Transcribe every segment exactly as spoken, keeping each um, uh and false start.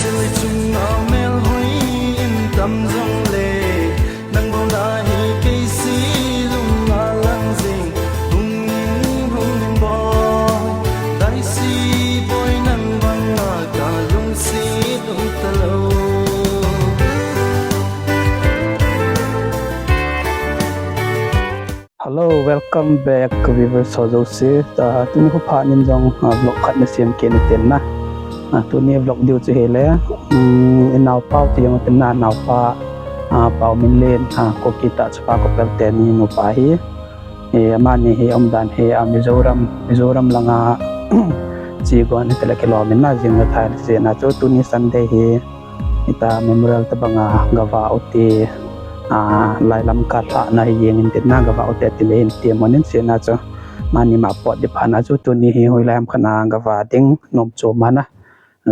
Silai chunga melhoi in tam jong le, nang bou na hi kei si lung a lang jing, hung in, hung in boi, dai si boi nang bang a ka lung si lung ta lo. Hello, welcome back viewers ho jouse. Ah, tuni kho phat in jong, ah, vlog khat na sem kit ni tin na. Ah, tuni vlog diu chu hile, um, i naopa u ti jong tin na, naopa, ah, Paominlen, ah, Kuki ta chapa couple teni nupa hi. Eh, amani hi umdan hi, ah, Mizoram, Mizoram langa che gon hi tele kilom in na, jing le thai le che na chu tuni Sunday hi. Hita memorial tabanga gava u te, ah, lailam kalhahna hi jeng in tin na gava u te ti le in ti monin sena chu. Mani ma pot di phat na chu tuni hi hoilai ham khat na gava ding nom chom mana.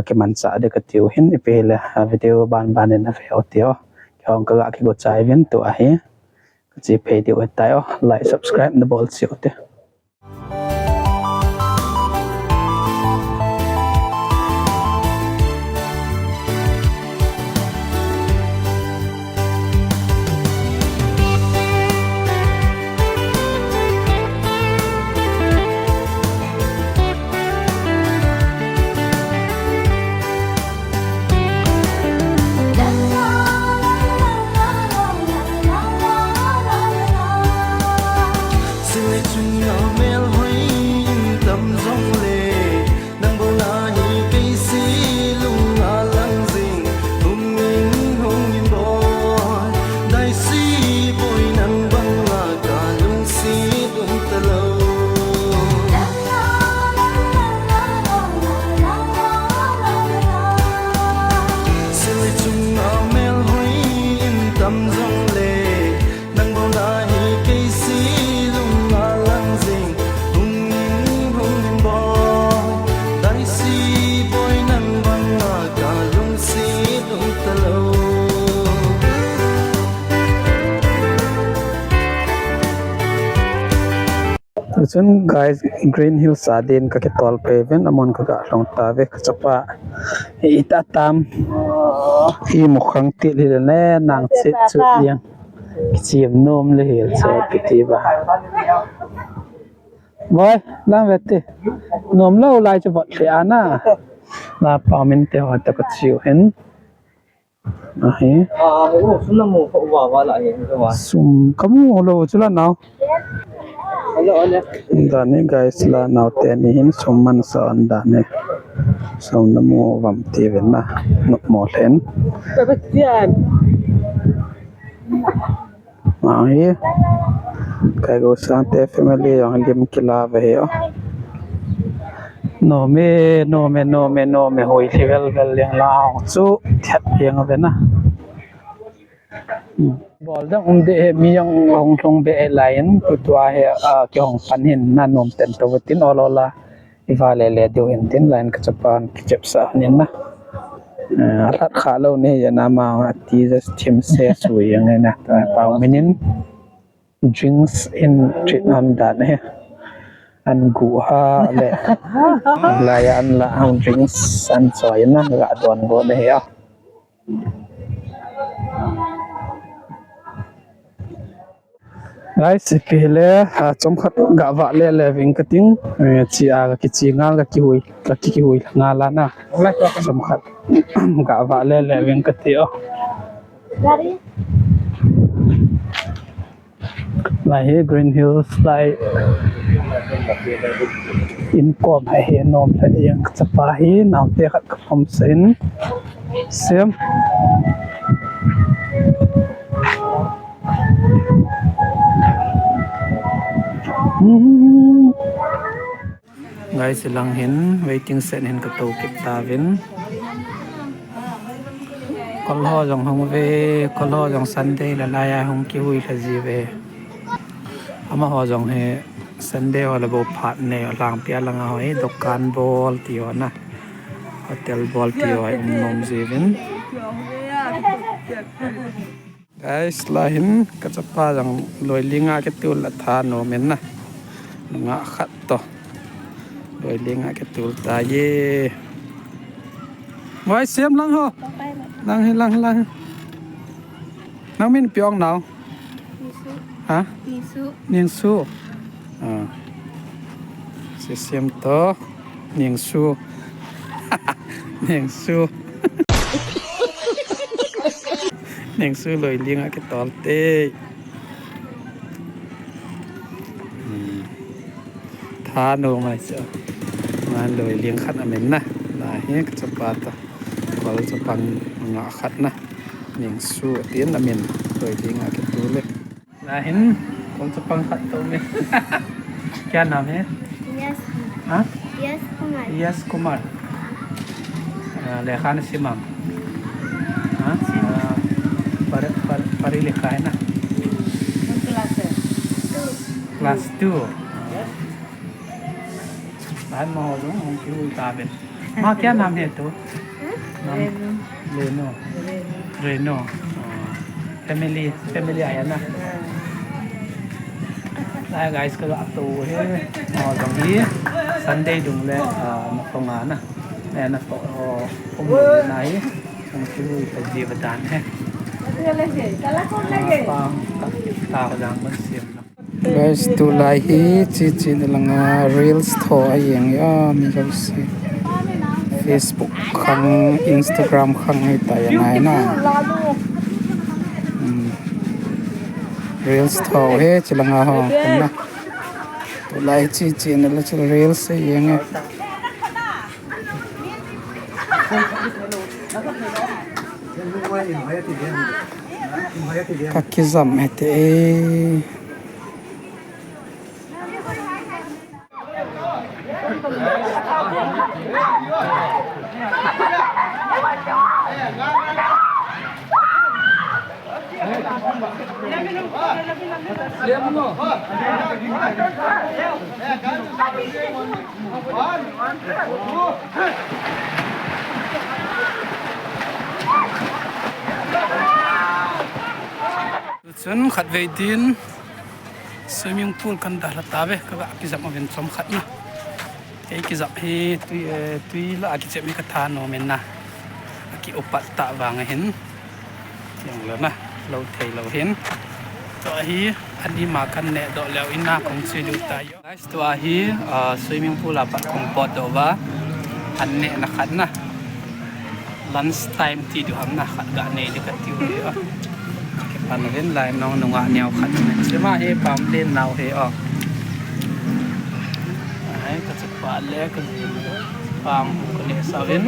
Kimanchah di kati u hin ipi hile, ah, video ban ban in na ve u te o. Kihong kaga kigo chai vin tua hi. Kache phei diu ahitai o, like, subscribe na bol cheh u te. Silai chunga melhoi in tam jong le, nang bou na hi kei si lung a lang jing, hung in, hung in boi, dai si boi nang bang a ka lung si lung ta lo. Silai chunga melhoi in tam jong le, nang bou na hi kei si lung a lang jing, hung in, hung in boi, dai si boi nang bang a ka lung si lung ta lo. Chun guys, Green Hills a din kakitol pei vin, amun kaga lhung ta ve, kachapa. Ita tam. Imu khang til hile ne, nang chit chut jeng. Kichim nom le hil chu kiti ba. Boi, lang ve ti. Nom lou lai chu vot le ana. La Paomin te ho ta kache u hin. Ahi. Ah, oh, sum namu kho uva uva la hi, uva. Sum kamu lou chu la nao. Hello, hello. Dan hi guys, la nao teni hin sum man sa an dan hi. Sum namu vam ti ven na. Nop mo lhen. Ahi. Kaigo Sangte family jong lim kila ve hi o. Nom e, nom e, nom e, nom e, hoi lhi vel vel jeng la hung chu thiat jeng ve na. Hmm. Bol dang um de he mi jong hung lhung be lai in, tua he, ah, kihong pan hin na nom ten to tin ol ol a. Iva le le diu hin tin line kachapan kichep sa hin na. Eh, alhat kha lou ni ya na ma ti just thim se sui yang na. Paomin in drinks in treat an dan he. An gu ha le. Lai an la an drinks an soi na ga don go ne ya. Guys, ipi hile, ah, chomkhat ga vah le le ving kating, eh, chi a ga kichi ngal ga kihui, ga ki kihui ngal a na. Chomkhat ga vah le le ving kati o. Lai hi Green Hills lai. In kom hai hi nom le yang chapa hi naote khat ka pom sen. Sem. Hmm. Guys, lang hin waiting shed hin katou kit tauvin. Kol ho jong hung ve, kol ho jong Sunday la lai a hung kihui lha ji ve. Amaho jong hi Sunday ho la bou phat nei, alangpi a lang a ho hi dukan bol ti ho na. Hotel bol ti ho hi um nom ji vin. Guys, la hin kachapa jong loi ling a kitul a tha nom in na. Nga khat to. Loi ling a kitul ta ye. Wai sem lang ho. Lang hi, lang, lang. Nang min piong nau. Nisu. Ha? Nisu. Ningsu. Ah. Si sem to. Ningsu. Ningsu. Ningsu loi ling a kitol te. Hmm. Tha no mai cha. Ngan loi ling khat amin na. Lai hi ka chapa ta. Kol chapang nga khat na. Ningsu tin amin loi ling a kitu le. Lai hin kol chapang khat to me. Kya naam hai? Yes. Ha? Yes Kumar. Yes Kumar. Ah, lekha na simam. Ha? Ah, par, par, pari lekha hai na? Class two. Class two. Yes. Lai ma ho jong hung kiu ta ben. Ma kya naam hai tu? Hmm? Naam? Renu. Renu. Renu. Renu. Ah. Family, family aya na. Ah. Lai guys, ka ga to he. Ma jong hi Sunday dung le, ah, na to nga na. Eh, na to, oh, um, na hi. Ang kiu ta ji ba dan he. Ah, pang, ta, ta jang ban sim na. Guys, tulai hi chi chi na langa reels tho a jeng a mi jouse. Facebook khang, Instagram khang hi ta jeng a na. Hmm. Reels tho he chi langa ho. Kumna. Tulai chi chi na la chi reels a jeng a. Ka kijam he te. Chun khatvei din swimming pool kan dalha tave, ka ga kijam uvin chomkhat na. Kei kijam hi tui, eh, tui la a kichep hi ka tha nom in na. A ki upat ta vang ahin. Jong lou na, lou thei lou hin. Tua hi, an ima kan neh doh leu in na kong chi diu tai. Guys, tua hi, ah, swimming pool a pat kong pot doh uva. An nehna khat na. Lunch time ti diu ham na, khat ga nei diu ka tiu hi, ah. Kipan uvin lai nong nunga neo khat na. Sima hi pam din nau hi, ah. Ai, ka chapa le, ka jin le. Pam ka neh sa uvin.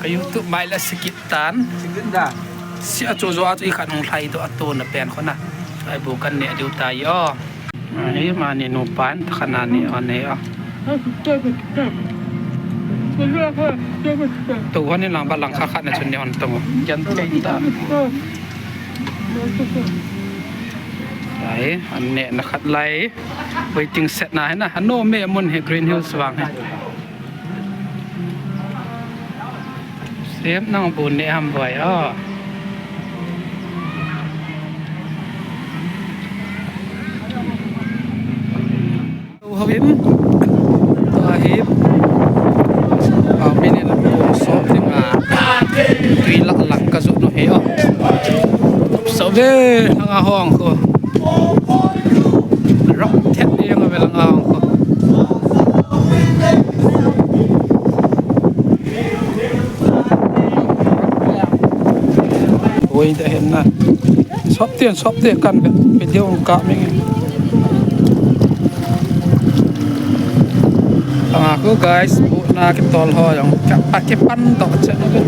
Ka YouTube mai la sikit tan. Sikit da. Si a chu jo a chu i khat hung lhai doh a tuna pen kho na. Ai bu kan neh diu tai, ah. Ai, mani nupa in, takhat na ni, o, nei, o. Tu hon in lang ba lang kha khat na chun ni hon tong. Jan tei ta. Ai, an nehna khat lai. Waiting shed na hi na. Ano me mun hi Green Hills vang hi. Sem nang bu neh ham boi, o. Hovin, tua hi, a, minin kong sop ding a, tui lak lang ka zut nu hi, o. Tup sa ve, langa hong ko. Rock thet ding a ve langa hong ko. Oi, ta hen na. Sop tien, sop tien kan ve. Video ka mi. Anga ko guys, bu na ke tol ho jong. Ka pa ke pan to che no ve.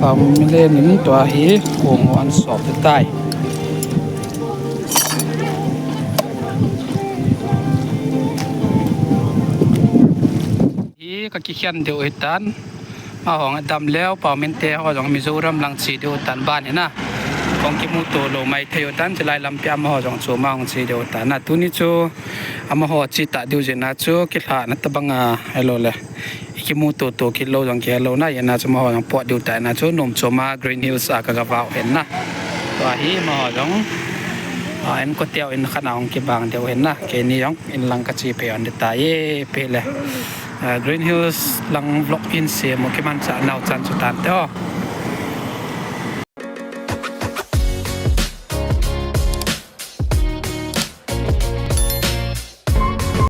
Pam milen in tua hi kong an sop tai. Hi ka kikhen diu hitan. Amahon adam leu, Paomin te ho jong Mizoram lang che diu tan ban hi na. Kong kimuto lou mai thei u tan, chulai lampi a amaho jong chu amahon che diu tan na. Tuni chu amaho che ta diu jeh a chu kilhahna tabang a, hello le. I kimu tutu kit lou jong kihelou na, ina chu amaho jong pot diu tai na chu, nom chom a Green Hills a kagavah u ahin na. Tua hi amaho jong, a, inkote u in khat a hung kibang diu ahin na, keini jong inlang kache phei un ding tai e, pile. A, Green Hills lang vlog in sem u kimanchah nau chan chu tante o.